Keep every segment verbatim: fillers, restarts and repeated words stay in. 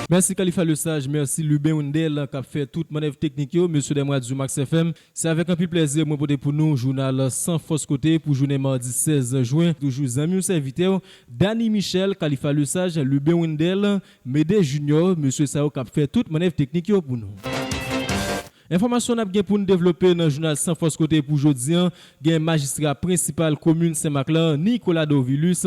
Mèsi Khalifa Lesage, mèsi Luben Wendell k ap fè tout mannèv teknik yo. Mesye dam radyo Max F M, se avèk anpil plèzi mwen pote pou nou jounal San Fòs Kote pou jounen madi sèz jen. Toujou zanmi w sèvitè w, Dany Michel, Khalifa Lesage, Luben Wendell, Mede Junior, mesye sa yo k ap fè tout mannèv teknik yo pou nou. Enfòmasyon n ap gen pou n devlope nan jounal San Fòs Kote pou jodi a, gen majistra prensipal komin Senmak lan, Nicolas Dorvilus,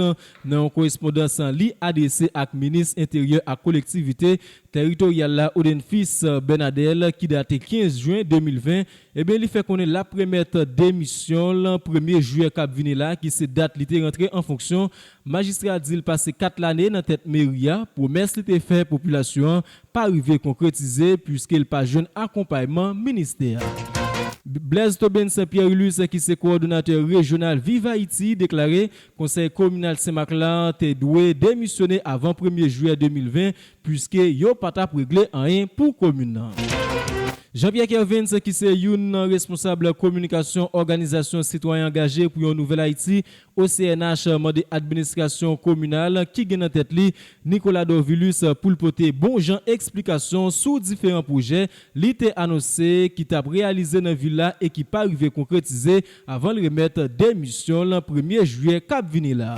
nan yon korespondans li adrese ak minis enteryè ak kolektivite teritoryal la, Odenfis Bernadel, ki date kenz jen de mil ven, ebyen, li fè konnen l ap remèt demisyon l premye jiyè k ap vini la, ki se dat li te rantre an fonksyon. Majistra a di l pase kat lane nan tèt meri a, pwomès li te fè popilasyon an pa rive konkretize, piske l pa jwenn akonpayman ministè a. Blaise Tobens Pierre Ulysse, ki se kowòdonatè rejyonal Viv Ayiti, deklare konsèy kominal Senmak la te dwe demisyone avan premye jiyè de mil ven, piske yo pa t ap regle anyen pou komin nan. Jean-Pierre Kervens, ki se youn nan responsab kominikasyon Òganizasyon Sitwayen Angaje pou yon Nouvèl Ayiti, O C N H, mande administrasyon kominal ki gen nan tèt li Nicolas Dorvilus pou l pote bon jan eksplikasyon sou diferan pwojè li te anonse ki t ap reyalize nan vil la e ki pa rive konkretize avan l remèt demisyon l premye jiyè k ap vini la.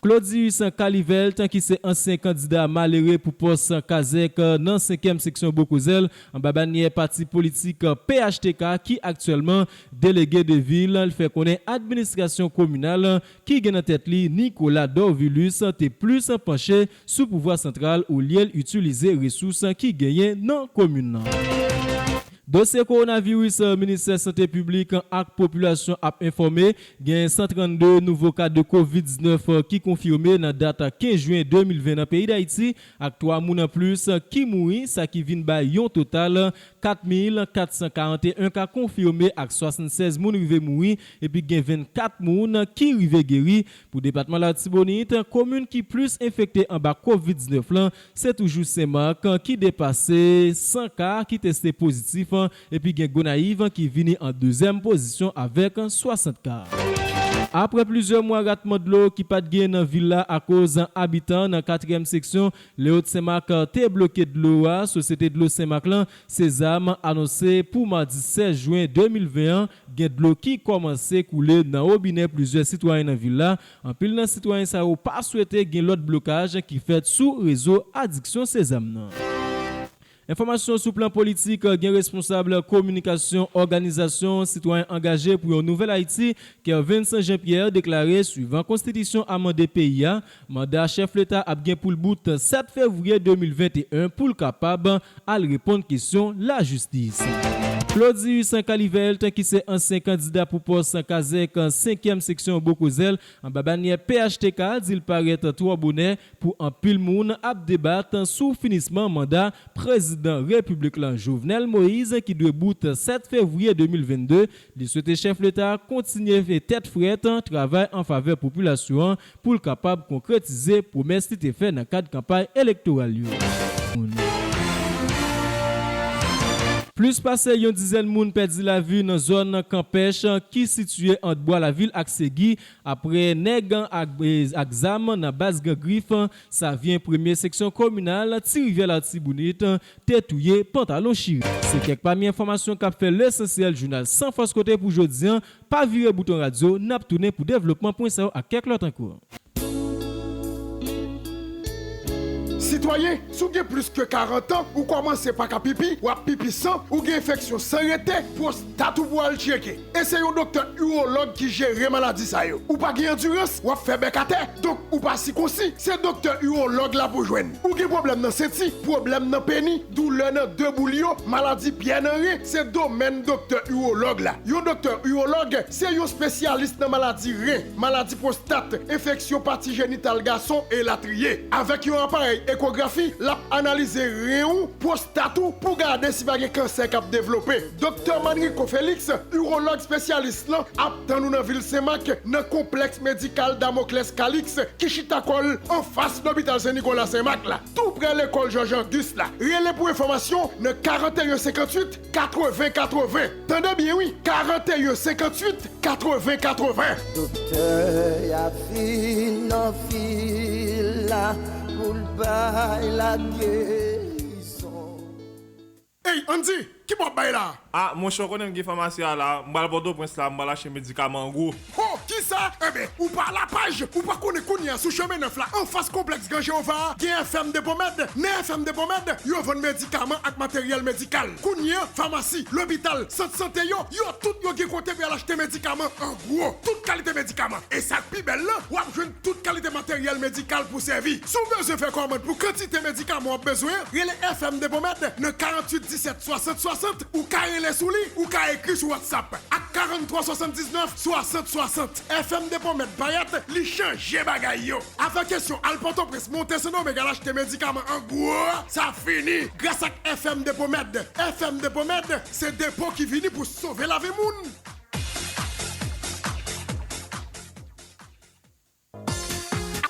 Claudius Calivelt, ki se ansyen kandida malere pou pòs kazèk nan senkyèm seksyon Bokozèl, anba banyè pati politik P H T K, ki aktyèlman delege de vil, li fè konnen administrasyon kominal ki gen nan tèt li Nicolas Dorvilus te plis panche sou pouvwa santral olye l itilize resous ki genyen nan komin nan. Dosye kowonaviris, ministè sante piblik ak popilasyon ap enfòme, gen san trannde nouvo ka de kovid diznèf ki konfime nan dat kenz jen de mil ven nan peyi Dayiti, ak twa moun anplis ki mouri, sa ki vin bay yon total kat mil kat san karanteyen ka konfime ak swasannsèz moun rive mouri, epi gen vennkat moun ki rive geri. Pou depatman Latibonit, komin ki plis enfekte anba kovid diznèf lan, se toujou Senmak, ki depase san ka ki teste pozitif, epi gen Gonayiv ki vini an dezyèm pozisyon avèk swasant ka. Apre plizyè mwa ratman dlo ki pa t gen nan vil la akoz abitan nan katriyèm seksyon Leyot Senmak te bloke dlo a, Sosyete Dlo Senmak lan, Sezam, anonse pou madi sèz jen de mil ven an, gen dlo ki kòmanse koule nan wobinè plizyè sitwayen nan vil la. Anpil nan sitwayen sa yo pa swete gen lòt blokaj ki fèt sou rezo adiksyon Sezam nan. Enfòmasyon sou plan politik, gen responsab kominikasyon òganizasyon Sitwayen Angaje pou yon Nouvèl Ayiti, Kervens Jean Pierre, deklare, swivan konstitisyon amande peyi a, manda chèf leta ap gen pou l bout sèt fevriye de mil venteyen pou l kapab al reponn kesyon lajistis. Claudius Calivelt, ki se ansyen kandida pou pòs kazèk senkyèm seksyon Bokozèl, anba banyè P H T K, di l parèt twò bonè pou anpil moun ap debat sou finisman manda prezidan repiblik lan Jovenel Moïse, ki dwe bout sèt fevriye de mil vennde. Li swete chèf leta a kontinye fè tèt frèt, travay an favè popilasyon an pou l kapab konkretize pwomès li te fè nan kad kanpay elektoral yo. Plis pase yon dizèn moun pèdi lavi nan zòn Kanpèch ki sitiye ant Bwa Lavil ak Segi, apre nèg ak, ak zam nan baz Gran Grif, Savyen, premye seksyon kominal Ti Rivyè Latibonit, te touye pantalon chire. Se kèk pami enfòmasyon k ap fè lesansyèl jounal San Fòs Kote pou jodi a. Pa vire bouton radyo, n ap tounen pou devlopman pwen sa yo ak kèk lòt ankò. Sitwayen, si w gen plis ke karant an, ou kòmanse pa ka pipi, w ap pipi san, ou gen enfeksyon san rete, pwostat ou pou al tcheke. E se yon doktè iwològ ki jere maladi sa yo. Ou pa gen andirans, w ap fè bèk atè, donk ou pa sikonsi, se doktè iwològ la pou jwenn. Ou gen pwoblèm nan senti, pwoblèm nan peni, doulè nan de boul yo, maladi pyè nan ren, se domèn doktè iwològ la. Yon doktè iwològ se yon espesyalis nan maladi ren, maladi pwostat, enfeksyon pati jenital gason, elatriye. Avèk yon aparèy ekografi, l ap analize ren ou, pwostat ou, pou gade si pa gen kansè k ap devlope. Doktè Manrico Félix, iwològ espesyalis lan, ap tann ou nan vil Senmak, nan konplèks medikal Damoclès Calixte, ki chita kò l anfas lopital Sen Nikola Senmak la, tou prè lekòl Jòj Ogis la. Rele pou enfòmasyon nan karanteyen senkanntuit katreven katreven. Tande byen wi, karanteyen senkanntuit katreven katreven. Doktè a vin nan vil la pou l bay lage. Ey, Andy, ki bò w bay la? Ah, monchè, w konnen m gen famasi a la. M pral Pòtoprens la, m pral achte medikaman an gwo. Ho, kisa? Enben, ou pa Lapaj, ou pa konnen kounye a sou Chemen Nèf la, anfas konplèks Gran Jewova a, gen F M de Pwomèd. Nan F M de Pwomèd, yo vann medikaman ak materyèl medikal. Kounye a, famasi, lopital, sant sante yo, yo tout yo gen kote pou y al achte medikaman an gwo. Tout kalite medikaman. E sa k pi bèl lan, w ap jwenn tout kalite materyèl medikal pou sèvi. Si w bezwen fè kòmand pou kantite medikaman w ap bezwen an, rele F M de Pwomèd nan karanntuit disèt swasant swasant, ou ka rele sou li, ou ka ekri sou WhatsApp ak karannntwa swasanndiznèf swasant swasant. F M de Pwomèd parèt, li chanje bagay yo. Afè kesyon al Pòtoprens, monte Sendomeng al achte medikaman an gwo, sa fini. Gras ak F M de Pwomèd. F M de Pwomèd, se depo ki vini pou sove lavi moun.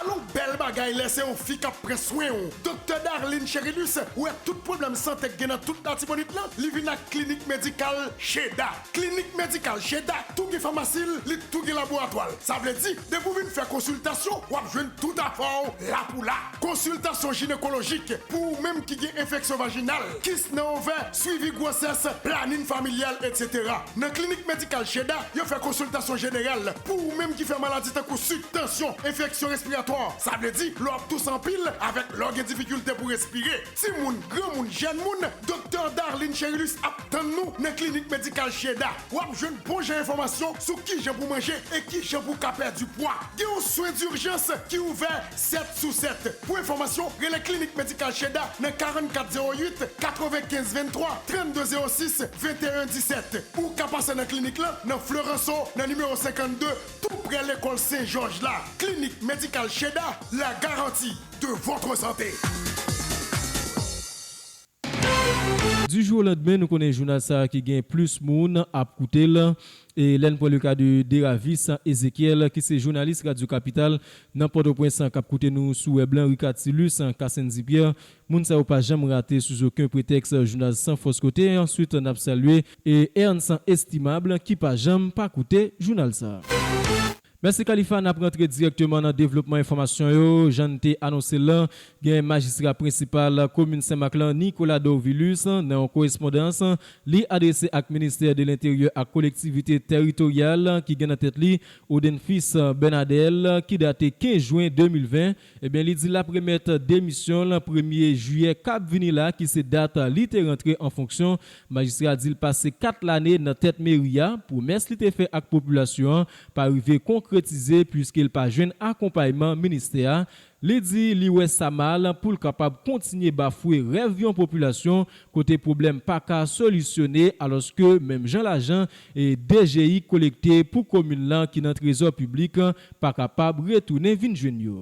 Alon bèl bagay lè se yon fi k ap pran swen w. Doktè Darline Cherilus wè tout pwoblèm sante k gen nan tout Latibonit lan, li vin ak klinik medikal Cheda. Klinik medikal Cheda tou gen famasi l, li tou gen laboratwa l. Sa vle di, depi w vin fè konsiltasyon, w ap jwenn tout afè w la pou la. Konsiltasyon jinekolojik, pou ou menm ki gen enfeksyon vajinal, kis nan ovè, swivi gwosès, planin familyal, etsetera. Nan klinik medikal Cheda, yo fè konsiltasyon jeneral pou ou menm ki fè maladi tankou sik, tansyon, enfeksyon respiratwa. Sa vle di, lè w ap touse anpil, avèk lè w gen difikilte pou respire. Timoun, granmoun, jèn moun, Doktè Darline Cherilus ap tann nou nan klinik medikal Cheda. W ap jwenn bon jan enfòmasyon sou kijan pou manje e kijan pou ka pèdi pwa. Gen yon swen dijans ki ouvè sèt sou sèt. Pou enfòmasyon, rele Klinik Medikal Cheda nan karannkat zewo uit, katrevenkenz venntwa, trannde zewo sis, venteyen disèt. Ou ka pase nan klinik lan nan Floranso, nan nimewo senkannde, tou prè lekòl Sen Jòj la. Klinik Medikal Cheda, la garantie de votre santé. Du jour au lendemain, nou konnen jounal sa a ki gen plis moun ap koute l. E lè n pran le ka de Deravis Ezekiel, ki se jounalis Radyo Kapital nan Pòtoprens, k ap koute nou sou wèb lan, ri Katilus, Kasenn Dipyè, moun sa yo pa janm rate sou zokenn pretèks jounal san fòs kote. Answit, n ap salye e Ernst Estimable, ki pa janm pa koute jounal sa a. Mèsi Khalifa, n ap rantre dirèkteman nan devlopman enfòmasyon yo. Jan n te anonse l lan, gen majistra prensipal komin Senmak lan, Nicolas Dorvilus, nan yon korespondans li adrese ak Ministè de Lenteryè ak Kolektivite Teritoryal, ki gen nan tèt li Odenfis Bernadel, ki date kenz jen de mil ven. Ebyen, li di l ap remèt demisyon l premye jiyè k ap vini la, ki se dat li te rantre an fonksyon. Majistra a di l pase kat lane nan tèt meri a. Pwomès li te fè ak popilasyon an pa rive konkretize, piske l pa jwenn akonpayman ministè a. Li di li wè sa mal pou l kapab kontinye bafwe rèv yon popilasyon kote pwoblèm pa ka solisyone, alòske menm jan lajan e D G I kolekte pou komin lan ki nan trezò piblik pa kapab retounen vin jwenn yo.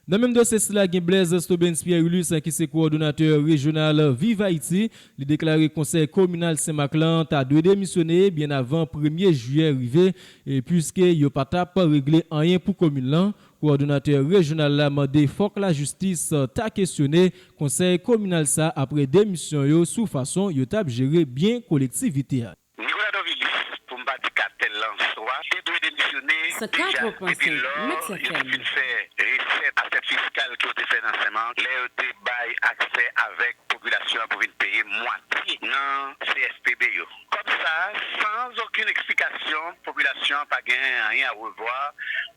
Nan menm dosye sila, gen Blaise Stobens Pierre Ulysse, ki se kowòdonatè rejyonal Viv Ayiti. Li deklare konsèy kominal Senmak lan ta dwe demisyone byen avan premye jiyè rive, e piske yo pa t ap regle anyen pou komin lan. Kowòdonatè rejyonal la mande fòk lajistis ta kesyone konsèy kominal sa apre demisyon yo sou fason yo t ap jere byen kolektivite a. Nicolas Dorvilus, pou m pa di katèl lan swa, te dwe demisyone deja depi lò yo te fin fè resèt asèt fiskal ke yo te fè nan Senmak, lè yo te bay aksè avèk popilasyon an pou vin peye mwatye nan C S P B yo. Kòb sa, san okenn eksplikasyon, popilasyon an pa gen anyen a revwa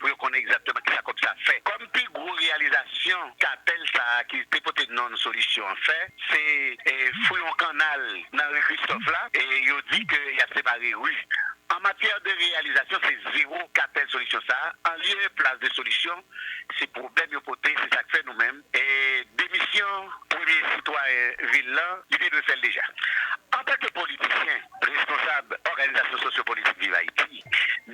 pou yo konnen egzakteman kisa kòb sa fè. Kòm pi gwo reyalizasyon katèl sa a ki te pote non Solisyon an fè, se, e, fouye yon kannal nan ri Kristòf la, e yo di ke y ap separe ri. An matyè de reyalizasyon, se zewo katèl Solisyon sa a. An lye e plas de Solisyon, se pwoblèm yo pote, se sa k fè nou menm, e, demisyon premye sitwayen vil lan, li te dwe fè l deja. Antanke politisyen, responsab òganizasyon sosyopolitik Viv Ayiti,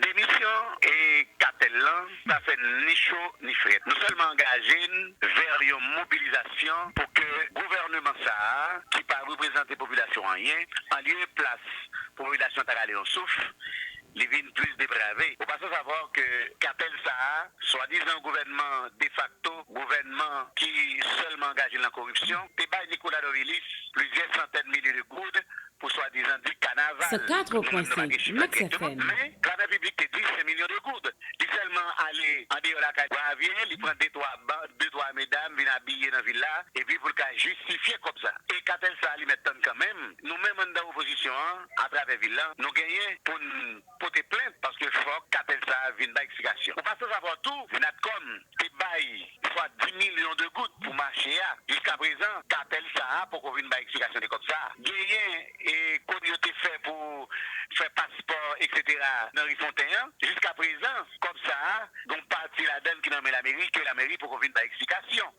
demisyon e katèl lan pa fè ni cho ni frèt. Nou sèlman angaje n vè yon mobilizasyon pou ke gouvèneman sa a, ki pa reprezante popilasyon anyen, an lye e plas popilasyon ta rale yon souf, li vin plis deprave. Ou pa san savwa ke katèl sa a, swadizan gouvènman defakto, gouvènman ki sèlman angaje l nan koripsyon, te bay Nicolas Dorvilus plizyè santèn milye de goud pou swadizan di kanaval. Nou menm nou pa gen chif la direkteman, men Jardin Public te di se milyon de goud. Li sèlman ale andeyò lakay Bravye, li pran de twa ba-, de twa medam, vin abiye nan vil la, epi pou l ka jistifye kòb sa. E katèl sa a, li mèt tann kanmenm. Nou menm anndan opozisyon an, atravè vil la, nou genyen pou n pote plent, paske fòk katèl sa a vin bay eksplikasyon. Ou pa sansavwa tou, Natcom te bay swa dis milyon de goud pou mache a. Jiskaprezan, katèl sa a poko vin bay eksplikasyon de kòb sa a. Genyen, e, kote yo te fè pou fè paspò, etsetera, nan ri Fonten an. Jiskaprezan, kòb sa a, gon pati ladan l ki nan men lameri, ke lameri poko vin bay eksplikasyon.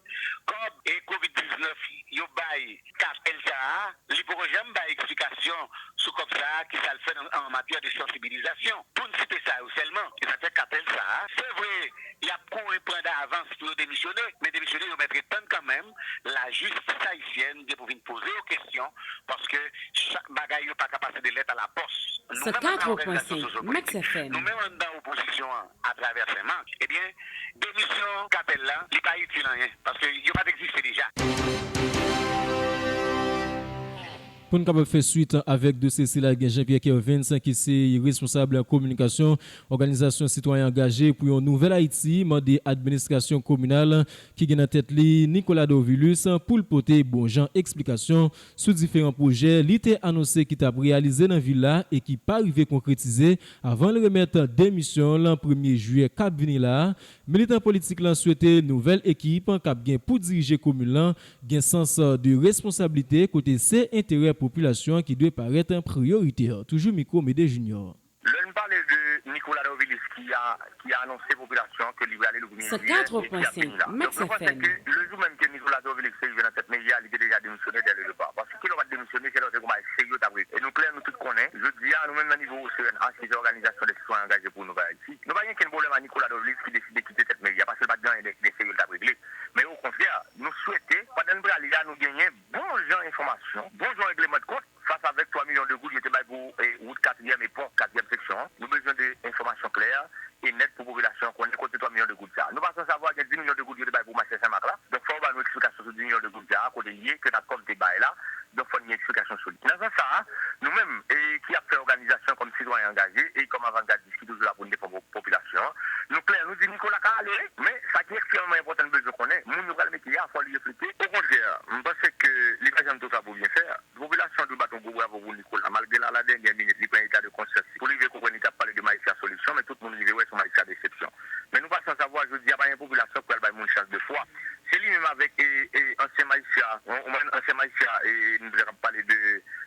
Kòb e kovid diznèf yo bay katèl sa a, li poko janm bay eksplikasyon sou kòb sa a, ki sa l fè nan, an matyè de sansibilizasyon. Pou n site sa yo sèlman, e sa fè katèl sa a, se vre, y ap kouri pran davans pou yo demisyone, men demisyone yo mèt ret tann kanmenm, lajistis ayisyèn gen pou vin poze yo kesyon, paske chak bagay yo pa ka pase de lèt a lapòs. Nou menm anndan òganizasyon sosyopolitik, nou menm anndan opozisyon an, atravè Senmak, ebyen, demisyon katèl la, li pa itil anyen, paske yo pa t egziste deja. Pou n kapab fè swit avèk dosye sila, gen Jean Pierre Kervens, ki se responsab kominikasyon òganizasyon sitwayen angaje pou yon nouvèl Ayiti, mande administrasyon kominal ki gen nan tèt li Nicolas Dorvilus pou l pote bon jan eksplikasyon sou diferan pwojè li te anonse ki t ap reyalize nan vil la e ki pa rive konkretize avan l remèt demisyon l premye jiyè k ap vini la a. Militan politik lan swete nouvèl ekip k ap gen pou dirije komin lan gen sans de responsablite kote se enterè popilasyon an ki dwe parèt priyoritè. Toujou mikwo Mede Junior. Lè n pale de Nicolas Dorvilus ki a, ki a anonse popilasyon an ke li prale le premye jiyè e ki ap vini la. Donk, nou panse ke le jou menm ke Nicolas Dorvilus te rive nan tèt meri a, li te deja demisyone dès le départ. Paske si lè w pa t demisyone, se lè w te gon bagay serye w t ap regle. E nou klè, nou tout konnen, jodi a, nou menm nan nivo O C E N H, ki se Òganizasyon dè Sitwayen Angaje pou Nouvèl Ayiti, nou pa gen okenn pwoblèm ak Nicolas Dorvilus ki deside kite tèt meri a, paske l pa t gen anyen de, de serye l t ap regle. Men okontrè, nou swete, pandan n prale a, nou genyen bon jan enfòmasyon, bon jan regleman de kont, fas avèk twa milyon de goud yo te bay pou, e, wout katriyèm e pon katriyèm seksyon an. Nou bezwen de enfòmasyon klè e nèt pou popilasyon an konnen kote twa milyon de goud sa a. Nou pa sansavwa gen dis milyon de goud yo te bay pou mache Senmak la. Donk, fò yo ba nou eksplikasyon sou dis milyon de goud sa a, kote l ye, ke Natcom te bay la. Donk, fò n gen eksplikasyon sou li. Nan sans sa a, nou menm, e, ki ap fè òganizasyon kòm sitwayen angaje e kòm avangad ki toujou la pou n defann po-, popilasyon an. Nou klè, nou di Nicolas ka ale, wi, men sa ki ekstrèmeman enpòtan n bezwen konnen, moun yo pral mete a, fò li reflete. Okontrè, m panse ke li pa janm twò ta pou byen fè. Popilasyon an dwe bat yon gwo bravo pou Nicolas. Malgre la, la dènyè minit, li pran eta de konsyans li. Pou li rive konprann, li t ap pale de Maïsia Solution, men tout moun rive wè se yon Maïsia desepsyon. Men nou pa sansavwa, jodi a, pa gen popilasyon k pral bay moun chans de fwa. Se li menm avèk, e, e, ansyen Maïsia, yon, yon ansyen Maïsia, e, nou te ap pale de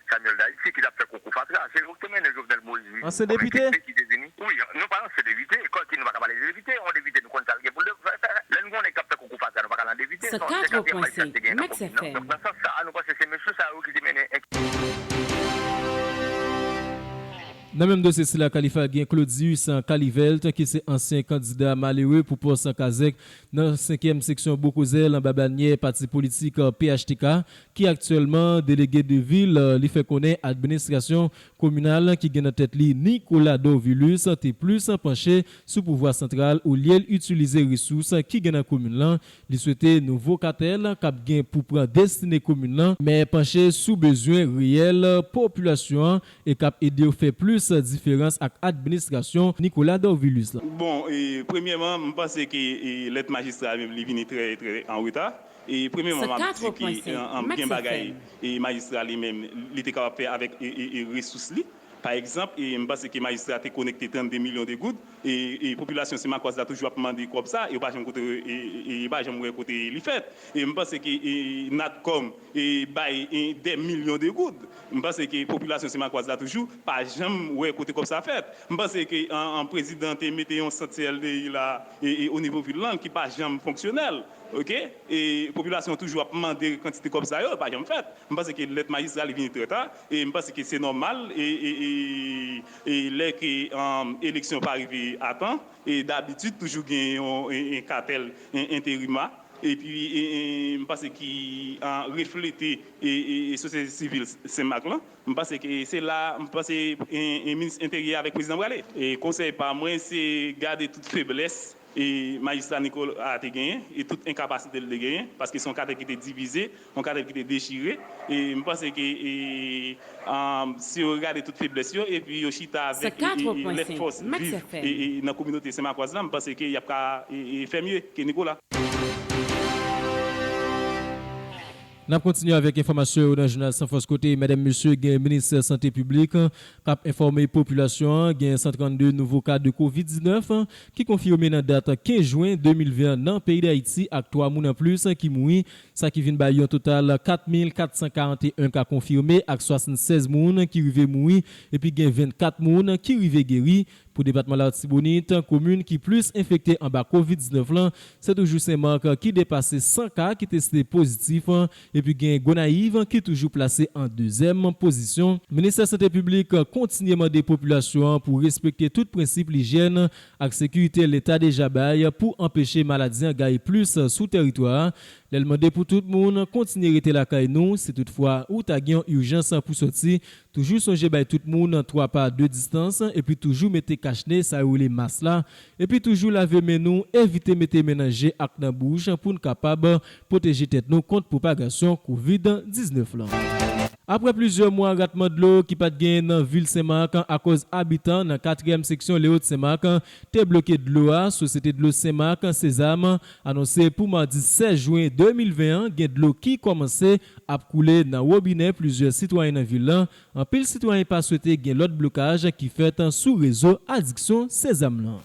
Samuel Daïti ki t ap fè konkou fatra. Se yo ki te mennen Jovenel Moïse kòm enkripte ki te vini. Wi, nou pa ansyen depite. Kòm ki nou pa ka pale de depite, yon depite nou konn sa l gen pou l fè. Lè n gen yon nèg k ap fè konkou fatra, nou pa ka nan depite. Non, se katriyèm Maïsia ki te genyen nan komin nan. Donk, nan sans sa a, nou panse se mesye sa yo ki te mennen. Nan menm dosye sila, Kalifa gen Claudius Calivelt, ki se ansyen kandida malere pou pòs Kazèk nan senkyèm seksyon Bokozèl, anba banyè pati politik P H T K, ki aktyèlman delege de vil, li fè konnen administrasyon kominal ki gen nan tèt li Nicolas Dorvilus te plis panche sou pouvwa santral olye l itilize resous ki gen nan komin lan. Li swete nouvo katèl k ap gen pou pran destine komin lan, men panche sou bezwen reyèl popilasyon an e k ap ede yo fè plis diferans ak administrasyon Nicolas Dorvilus la. Bon, e, premyèman, m panse ke, e, lèt majistra menm li vini trè, trè an reta. E, premyèman, m ap di ke, e, gen bagay, e, majistra li menm, li te kapab fè avèk, e, e, e, resous li. Pa egzanp, e, m panse ke majistra te konekte trannde milyon de goud, e, e, popilasyon senmakòz la toujou ap mande kòb sa, e yo pa janm kote, e, e, e, yo pa janm wè kote li fèt. E m panse ke, e, Natcom, e, bay, e, dè milyon de goud. M panse ke popilasyon senmakòz la toujou pa janm wè kote kòb sa fèt. M panse ke an, an prezidan te mete yon sant C L D I la, e, e, o nivo vil lan ki pa janm fonksyonèl. Oke? E popilasyon toujou ap mande kantite kòb sa yo, pa janm fèt. M panse ke lèt majistra li vini trè ta, e m panse ke se nòmal, e, e, e, e lè ke, um, eleksyon pa rive a tan, e dabitid toujou gen yon, e, e, katèl, e, enterima, epi, e, e, m panse ki, a, reflete, e, e, e sosyete sivil Senmak lan. M panse ke se la, m panse, e, e minis enteryè avèk prezidan prale. E konsèy pa mwen, se gade tout feblès e majistra Nicolas te genyen, e tout enkapasite l te genyen, paske se yon katèt ki te divize, yon katèt ki te dechire, e m panse ke, e, um, si yo gade tout feblès yo, epi yo chita avèk, e, e, e, lè fòs viv, e, e, nan kominote senmakwaz la, m panse ke y ap ka, e, e, fè mye ke Nicolas. N ap kontinye avèk enfòmasyon yo nan jounal San Fòs kote, medam, mesye, gen minis sante piblik k ap enfòme popilasyon an, gen san trannde nouvo ka de kovid diznèf ki konfime nan dat kenz jen de mil ven an nan peyi Dayiti ak twa moun anplis ki mouri, sa ki vin bay yon total kat mil kat san karanteyen ka konfime ak swasannsèz moun ki rive mouri epi gen vennkat moun ki rive geri. Pou depatman Latibonit, komin ki plis enfekte anba kovid diznèf lan, se toujou Senmak ki depase san ka ki teste pozitif, epi gen Gonayiv ki toujou plase an dezyèm pozisyon. Ministè Sante Piblik kontinye mande popilasyon an pou respekte tout prensip lijyèn ak sekirite Leta deja bay pou anpeche maladi an gaye plis sou tèritwa a. Lè l mande pou tout moun kontinye rete lakay nou, si toutfwa ou ta gen yon ijans pou sòti, toujou sonje bay tout moun twa pa de distans, epi toujou mete kachne, sa yo rele mas la, epi toujou lave men nou, evite mete men nan je ak nan bouch pou n kapab pwoteje tèt nou kont pwopagasyon kovid diznèf lan. Apre plizyè mwa ratman dlo ki pa t genyen nan vil Senmak akòz abitan nan katriyèm seksyon Lewot Senmak te bloke dlo a, Sosyete Dlo Senmak, Sezam, anonse pou madi sèz jen de mil ven an gen dlo ki kòmanse ap koule nan wobinè plizyè sitwayen nan vil lan. Anpil sitwayen pa swete gen lòt blokaj ki fèt sou rezo adiksyon Sezam lan.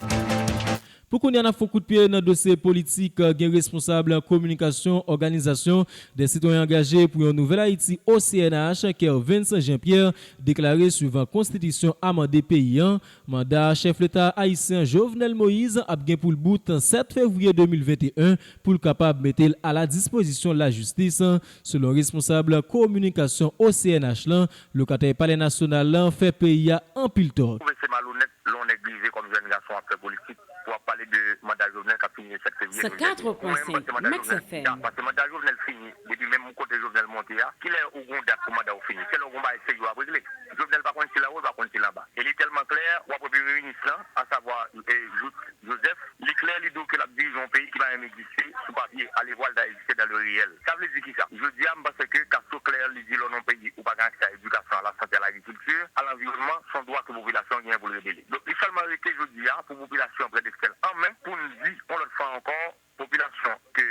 Pou kounye a, n ap fè yon kout pye nan dosye politik. Gen responsab kominikasyon Òganizasyon dè Sitwayen Angaje pou yon Nouvèl Ayiti, O C N H, Kervens Jean Pierre, deklare swivan konstitisyon amande peyi an, manda chèf leta ayisyen Jovenel Moïse ap gen pou l bout sèt fevriye de mil venteyen pou l kapab mete l a la dispozisyon lajistis, selon responsab kominikasyon O C N H lan. Lokatè Palè Nasyonal lan fè peyi a anpil tò. Ou trouve se malonèt lè yon nèg rive kòm jèn gason ap fè politik pou ap pale de manda Jovenel k ap fini le sèt fevriye de mil venteyen. Pou mwen, m panse manda Jovenel fini deja, paske manda Jovenel fini depi menm kote Jovenel monte a. Kilè ou gen dat pou manda w fini? Se lè w gen yon bagay serye w ap regle. Jovenel pa konn si l anwo, l pa konn si l anba. E li tèlman klè, w ap wè premye minis lan, asavwa, e, Jouthe Joseph, li klè, li di w ke l ap dirije yon peyi ki pa menm egziste sou papye, alevwa l ta egziste dans le réel. Sa vle di kisa? Jodi a, m panse ke Castro klè, li di lè w nan yon peyi ou pa gen aksè a edikasyon, a lasante, a lagrikilti, a lanviwònman, se yon dwa ke popilasyon an genyen pou l rebele. Donk, li sèlman rete jodi a pou popilasyon an pran desten l an men, pou n di, yon lòt fwa ankò, popilasyon ke,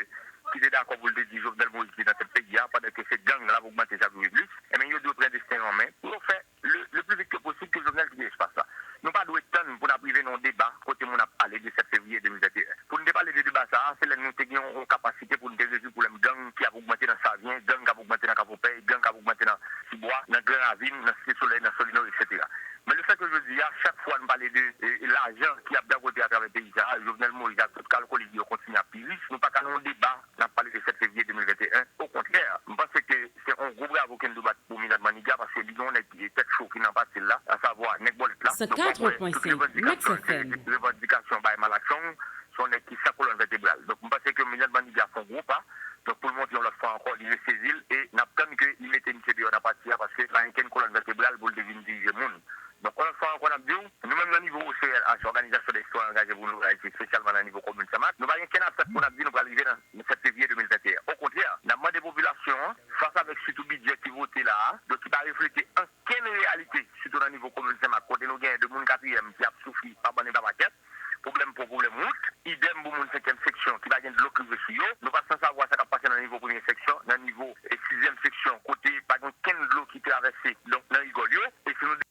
ki te dakò pou l te di Jovenel Moïse te nan tèt peyi a, pandan ke se gang l ap ogmante chak jou pi plis, ebyen, yo dwe pran desten yo an men pou yo fè le, le plus vite que possible ke Jovenel kite espas la. Nou pa dwe tann pou n ap rive nan yon deba kote moun ap pale de sèt fevriye de mil venteyen. Pou n te pale de deba sa a, se lè nou te gen yon, yon kapasite pou n te rezoud pwoblèm gang ki ap ogmante nan Savyen, gang k ap ogmante nan Kafou Pèy, gang k ap ogmante nan Tibwa, nan Gran Ravin, nan Site Solèy, nan Solino, etsetera. Men le fèt ke jodi a, chak fwa n pale de, e, lajan ki ap gagote atravè peyi sa a, Jovenel Moïse ak tout kalkolik li yo kontinye ap pi rich, nou pa ka nan yon deba n ap pale de sèt fevriye de mil venteyen. Okontrè, m panse ke se yon gwo bravo ke n dwe bat pou Milad Maniga, paske li gen yon nèg ki tèt cho ki nan pati l la, asavwa nèg bòlèt la. Donk, w ap wè tout revandikasyon l te, revandikasyon bay Malakchong, se yon nèg ki san kolòn vètebral. Donk, m panse ke Milad Maniga fè yon gwo pa. Donk, pou l montre yon lòt fwa ankò, li resezi l, e n ap tann ke li mete misye deyò nan pati a, paske pa gen kenn kolòn vètebral pou l te vin dirije moun. Donk, yon lòt fwa ankò, n ap di w, nou menm nan nivo O C N H, Òganizasyon dè Sitwayen Angaje pou Nouvèl Ayiti, espesyalman nan nivo komin Senmak, nou pa gen kenn asèt pou n ap di nou pral rive nan sèt fevriye de mil venteyen. Okontrè, n ap mande popilasyon an, fas avèk sitou bidjè ki vote la a, donk ki pa reflete ankenn reyalite, sitou nan nivo komin Senmak, kote nou genyen de moun katriyèm ki ap soufri pa bann e pa pakèt, pwoblèm pon, pwoblèm wout, idèm pou moun senkyèm seksyon ki pa gen dlo k rive sou yo. Nou pa t san savwa sa k ap pase nan nivo premye seksyon, nan nivo, e, sizyèm seksyon, kote pa gen kenn dlo ki travèse, donk, nan rigòl yo. E si nou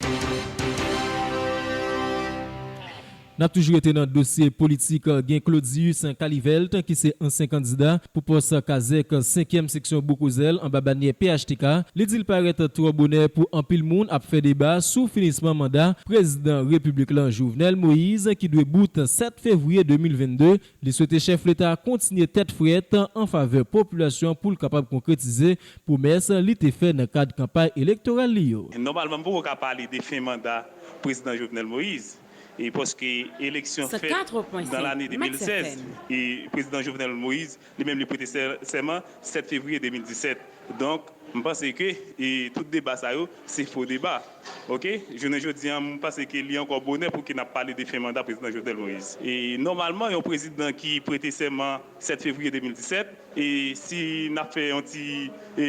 N ap toujou rete nan dosye politik. Gen Claudius Calivelt, ki se ansyen kandida pou pòs kazèk senkyèm seksyon Bokozèl anba banyè P H T K. Li di l parèt twò bonè pou anpil moun ap fè deba sou finisman manda prezidan repiblik lan, Jovenel Moïse, ki dwe bout sèt fevriye de mil vennde. Li swete chèf leta kontinye tèt frèt an favè popilasyon pou l kapab konkretize pwomès li te fè nan kad kanpay elektoral li yo. Nòmalman, m poko ka pale de fen manda prezidan Jovenel Moïse, e paske eleksyon fèt nan lane de mil sèz, e prezidan Jovenel Moïse, li menm, li prete sè-, sèman sèt fevriye de mil disèt. Donk, m panse ke e, tout deba sa yo, se fo deba. Oke? Jounen jodi a, m panse ke li ankò bonè pou ke n ap pale de fen manda prezidan Jovenel Moïse. E nòmalman, yon prezidan ki prete sèman sèt fevriye de mil disèt, e si n ap fè yon ti e,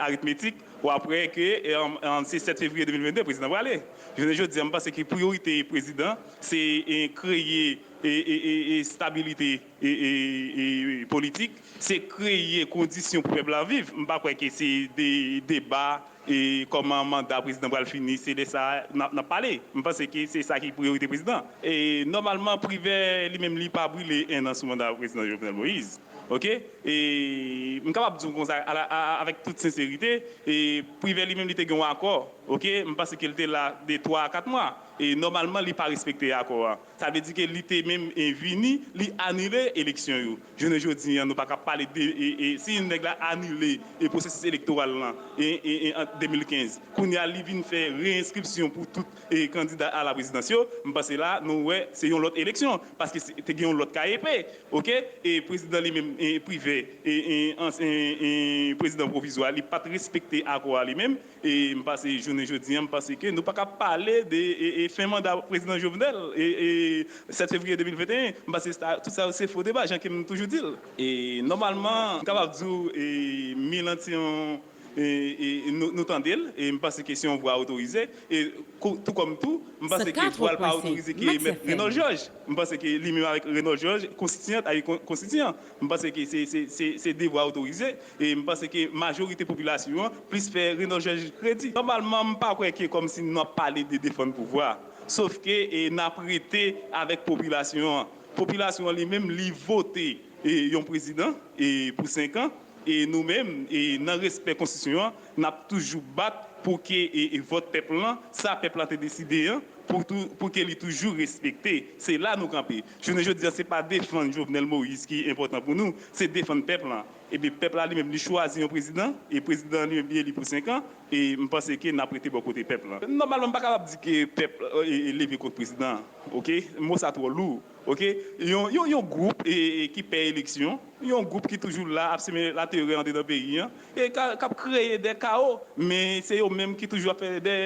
aritmetik, w ap wè ke e, an- an- se sèt fevriye de mil vennde prezidan prale. Jounen jodi a, m panse ke priyorite prezidan, se e, kreye e, e, e, e, stabilite e, e, e, politik, se kreye kondisyon pou pèp la viv. M pa kwè ke se de deba e kòman manda prezidan pral fini, se de sa n ap n ap pale. M panse ke se sa ki priyorite prezidan. E nòmalman, Privè li menm li pa brile en an sou manda prezidan Jovenel Moïse. Oke? E m kapab di w konsa, a la- a- avèk tout senserite, e Privè li menm li te gen yon akò. Oke? M panse ke l te la de twa a kat mwa. E nòmalman, li pa respekte akò a. Sa vle di ke li te menm e, vini, li anile eleksyon yo. Jounen jodi a, nou pa ka pale de e, e, si nèg la anile e, pwosesis elektoral lan e, e, e, an de mil kenz, kounye a li vin fè reyenskripsyon pou tout e, kandida a la prezidans yo, m panse la, nou wè, se yon lòt eleksyon, paske se- te gen yon lòt K E P, oke? E prezidan li menm, e, Privè, e, e, ansyen e, prezidan pwovizwa, li pa t respekte akò a li menm, E m panse jounen jodi a, m panse ke nou pa ka pale de e, e, fen manda prezidan Jovenel e, e sèt fevriye de mil venteyen. M panse sa- tout sa yo se fo deba, jan ke m toujou di l. E nòmalman, m kapab di w, e, mil an ti yon, e, e, nou, nou tande l, e m panse ke se yon vwa otorize. E kou- tou kòm tou, m panse ke vwa l pa otorize ke mèt Renòl Jòj. M panse ke li menm avèk Renòl Jòj, konstitiyan, ay, kon- konstitiyan. M panse ke se, se, se, se devwa otorize, e m panse ke majorite popilasyon an plis fè Renòl Jòj kredi. Nòmalman, m pa kwè ke kòmsi n ap pale de defann pouvwa. Sof ke e, n ap rete avèk popilasyon an. Popilasyon an li menm, li vote e, yon prezidan e, pou senk an. E nou menm, e nan respè konstitisyon an, n ap toujou bat pou ke e, e vòt pèp lan, sa pèp la te deside an, pou, tou, pou ke li toujou respekte. Se la nou kanpe. Jounen jodi a, se pa defann Jovenel Moïse ki enpòtan pou nou, se defann pèp lan. Ebyen, pèp la li menm, li chwazi yon prezidan, e prezidan an li menm, li eli pou senk an, e m panse ke n ap rete bò kote pèp lan. Nòmalman, m pa kapab di ke pèp e, e, leve kont prezidan an, oke? Mo sa twò lou, oke? Yon, yon, yon gwoup e, e, ki pè eleksyon, yon gwoup ki toujou la ap simen laterè andedan peyi an, e ka, k ap kreye de kawo, men se yo menm ki toujou ap fè de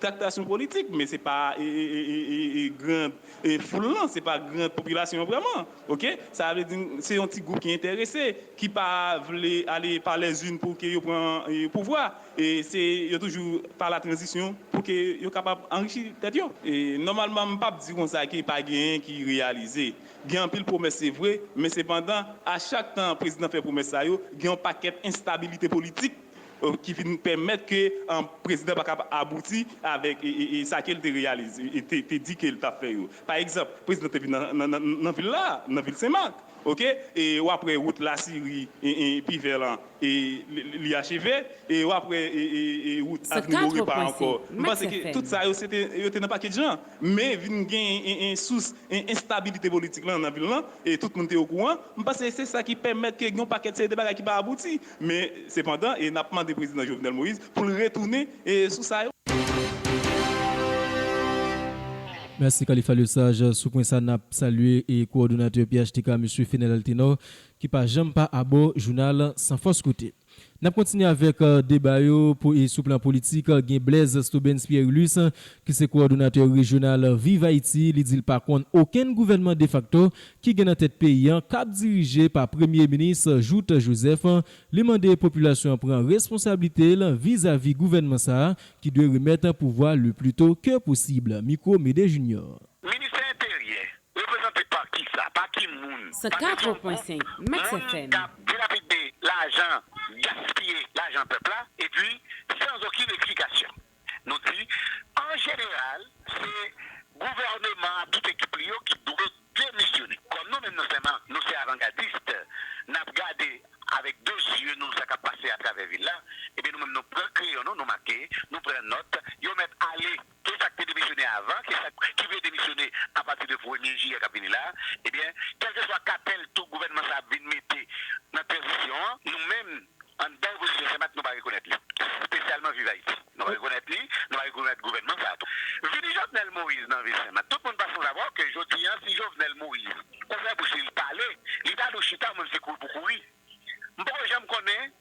traktasyon politik, men se pa e, e, e, e, e, e, gran e, foul lan, se pa gran popilasyon an vrèman, oke? Sa vle di, se yon ti gwoup ki enterese, ki pa vle ale pa lèzin pou ke yo pran e, pouvwa, e se yo toujou pa la tranzisyon pou ke yo kapab anrichi tèt yo. E nòmalman, m p ap di konsa ke pa genyen ki reyalize. Gen anpil pwomès, se vre, men sepandan, a chak tan prezidan fè pwomès sa yo, gen yon pakèt enstabilite politik e, ki vin pèmèt ke e, prezidan pa ka abouti avèk e, e, e, sa ke l te reyalize, e te, te di ke l t ap fè yo. Pa egzanp, prezidan te vin nan, nan, nan, nan vil la, nan vil Senmak, oke? E w ap wè wout Lasiri, e, e, Pivè lan, e li, li, li acheve, e w ap wè e, e, e, wout Avni Borepa ankò. M panse ke tout sa yo, se te, yo te nan pakèt jan. Men vin gen en, en sous en, enstabilite politik lan nan vil lan, e tout moun te okouran. M panse se sa ki pèmèt ke gen yon pakèt seri de bagay ki pa abouti. Men, sepandan, e n ap mande prezidan Jovenel Moïse pou l retounen e sou sa yo. Mèsi Khalifa Lesage. Sou pwen sa, n ap salye e kowòdonatè P H T K, mesye Fenel Altenor, ki pa janm pa abò jounal San Fòs Kote. N ap kontinye avèk e, deba yo pou, e sou plan politik, e, gen Blaise Stobens Pierre-Ulysse, ki se kowòdonatè rejyonal Viv Ayiti. Li di l pa konn okenn gouvènman defakto ki gen nan tèt peyi an k ap dirije pa Premye Minis Jouthe Joseph. Li mande popilasyon an pran responsablite l vizavi gouvènman sa a ki dwe remèt pouvwa le pli to ke posib. Mikwo Mede Junior. Ministè Enteryè reprezante pa kisa? Pa ki moun? Paske se yon gwoup moun k ap dilapide lajan, gaspiye lajan pèp la, epi san okenn eksplikasyon. Nou di, an jeneral, se gouvèneman ak tout ekip li yo ki dwe demisyone. Kòm nou menm nan Senmak, nou se avangadis, n ap gade avèk de zye nou sa k ap pase atravè vil la, ebyen nou menm nou pran kreyon nou, nou make, nou pran nòt, yo mèt ale. Ke sa k te demisyone avan, ke sa k- ki vle demisyone apati de premye jiyè k ap vini la, ebyen, kèlkeswa katèl tou gouvènman sa ap vin mete nan tranzisyon an, nou menm, anndan opozisyon Senmak, nou pa rekonèt li. Espesyalman Viv Ayiti. Nou pa rekonèt li, nou pa rekonèt gouvènman sa a tou. Vini Jovenel Moïse nan vil Senmak, tout moun pa sanzavwa ke jodi a, si Jovenel Moïse ouvè bouch li, li pale, li ta dwe chita, mwen se kouri pou kouri. M poko janm konnen,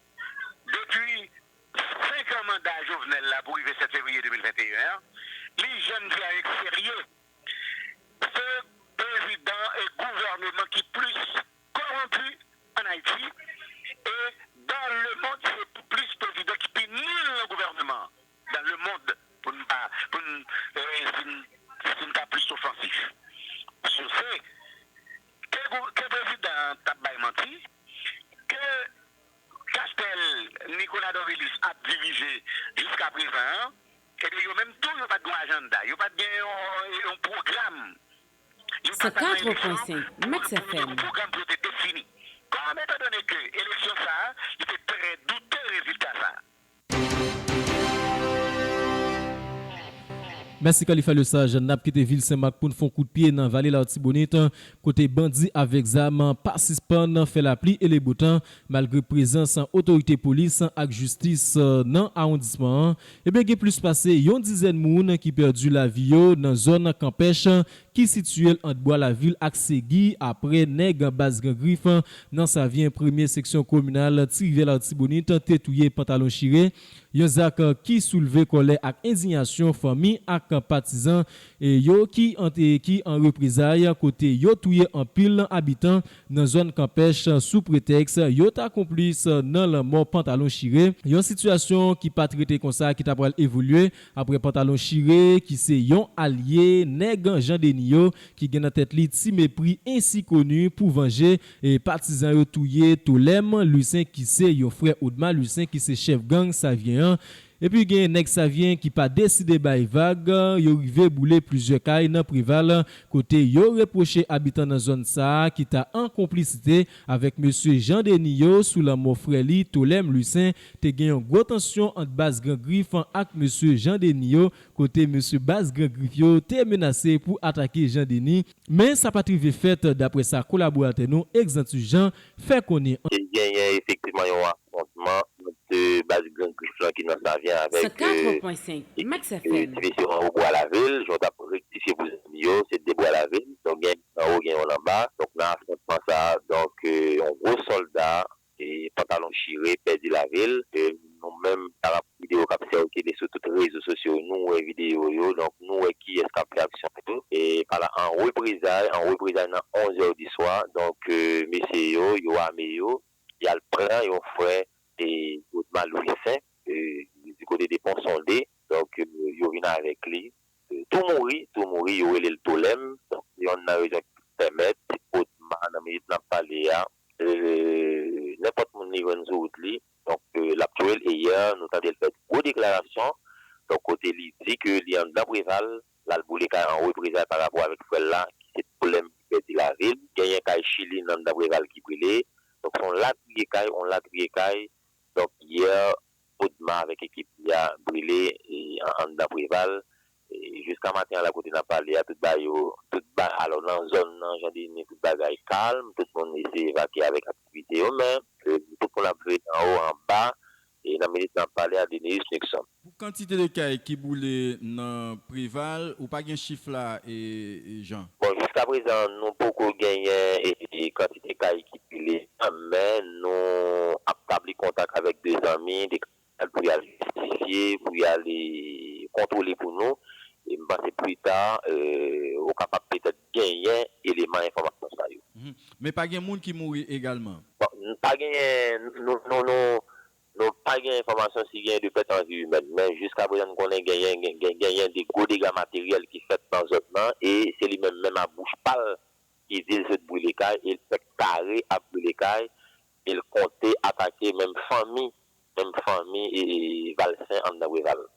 depi Nicolas Dorvilus ap dirije jiska prezan an, ebyen, yo menm tou, yo pa t gen yon ajanda, yo pa t gen yon, yon pwogram. Yo pa t nan eleksyon, yo te gen yon pwogram pou yo te defini. Kòm, etandone ke eleksyon sa a, li te trè doute rezilta sa a. Mèsi Khalifa Lesage. N ap kite vil Senmak pou n fè yon kout pye nan vale Latibonit, kote bandi avèk zam pa sispann fè lapli e lebotan, malgre prezans otorite polis ak jistis nan awondisman an. Ebyen, gen plis pase yon dizèn moun ki pèdi lavi yo nan zòn Kanpèch, ki sitiye l ant Bwa Lavil ak Segi, apre nèg baz Gran Grif nan Savyen, premye seksyon kominal Ti Rivyè Latibonit, te touye Pantalon Chire. Yon zak ki soulve kòlè ak endiyasyon fanmi ak patizan yo ki an, ki an reprezay, kote yo touye anpil abitan nan zòn Kanpèch sou pretèks yo ta konplis nan lanmò Pantalon Chire. Yon sitiyasyon ki pa t rete konsa, ki ta pral evolye apre Pantalon Chire, ki se yon alye nèg Jan Deni yo, ki gen nan tèt li Ti Mepri, ensi koni pou vanje, e patizan yo touye Tolèm Lucien, ki se yon frè Odma Lucien, ki se chèf gang Savyen an. Epi gen nèg Savyen ki pa deside bay vag, yo rive boule plizyè kay nan Preval, kote yo repwoche abitan nan zòn sa a ki ta an konplisite avèk mesye Jan Deni yo sou lanmò frè li Tolèm Lucien. Te gen yon gwo tansyon ant baz Gran Grif ak mesye Jan Deni yo, kote mesye baz Gran Grif yo te menase pou atake Jan Deni, men sa pa t rive fèt, daprè sa kolaboratè nou Exantus Jean fè konnen. Te genyen efektivman yon afwontman ant baz Gran Grif lan ki nan Savyen avèk ti mesye Anwo Bwa Lavil, jan w t ap rektifye pou zanmi yo, se de Bwa Lavil, donk gen yon anwo, gen yon anba. Donk nan afwontman sa a, donk yon gwo sòlda e Pantalon Chire pèdi lavi l. E nou menm, avèk videyo k ap sikile sou tout rezo sosyo, nou wè videyo yo, donk nou wè kiyès k ap fè aksyon yo. E pa la, an reprezay, an reprezay nan onz è di swa, donk mesye yo, yo ame yo, y al pran yon frè e Odma Louissaint, e, li di kote de Pon Sonde, donk yo vin avèk li. Tou mouri, tou mouri, yo rele l Tolèm. Donk se yonn nan rezon ki pèmèt Odma, nan minit n ap pale a, nenpòt moun li jwenn sou wout li, donk l ap tchwe l. E yè nou tande l fè gwo deklarasyon, donk kote li di ke li anndan Preval, l al boule kay an reprezay pa rapò avèk frè l la, ki se Tolèm ki pèdi lavi l. Genyen kay Chili anndan Preval ki brile. Donk se yon latriye kay, yon latriye kay. Donk yè, Odma avèk ekip li a brile anndan Preval. Jiska maten an la, kote n ap pale a, tout bagay yo, tout ba, alò nan zòn nan, Jan Deni, tout bagay kalm, tout moun eseye evakye avèk aktivite yo, men tout moun ap jwe anwo anba, e nan minit n ap pale a, Deneus Nixon. Pou kantite de kay ki boule nan Preval, ou pa gen chif la, e, e, Jean? Bon, jiska prezan, nou poko genyen, e, e, kantite kay ki brile, men nou ap tabli kontak avèk de zanmi, de pou y al jistifye, pou y al kontwole pou nou. E m panse pli ta, e, ou kapab petèt genyen eleman enfòmasyon sa yo. Men pa gen moun ki mouri egalman? Bon, n pa genyen, nou, nou, nou, nou pa gen enfòmasyon si genyen de pèt an vi imèn, men jiska prezan n konnen genyen, gen, gen, genyen de gwo dega materyèl ki fèt nan zòn nan, e se li menm, menm a bouch pa l, ki di l sot brile kay, e l fèk kare ap brile kay, e l konte atake menm fanmi, menm fanmi, e, e, Valsen anndan Preval.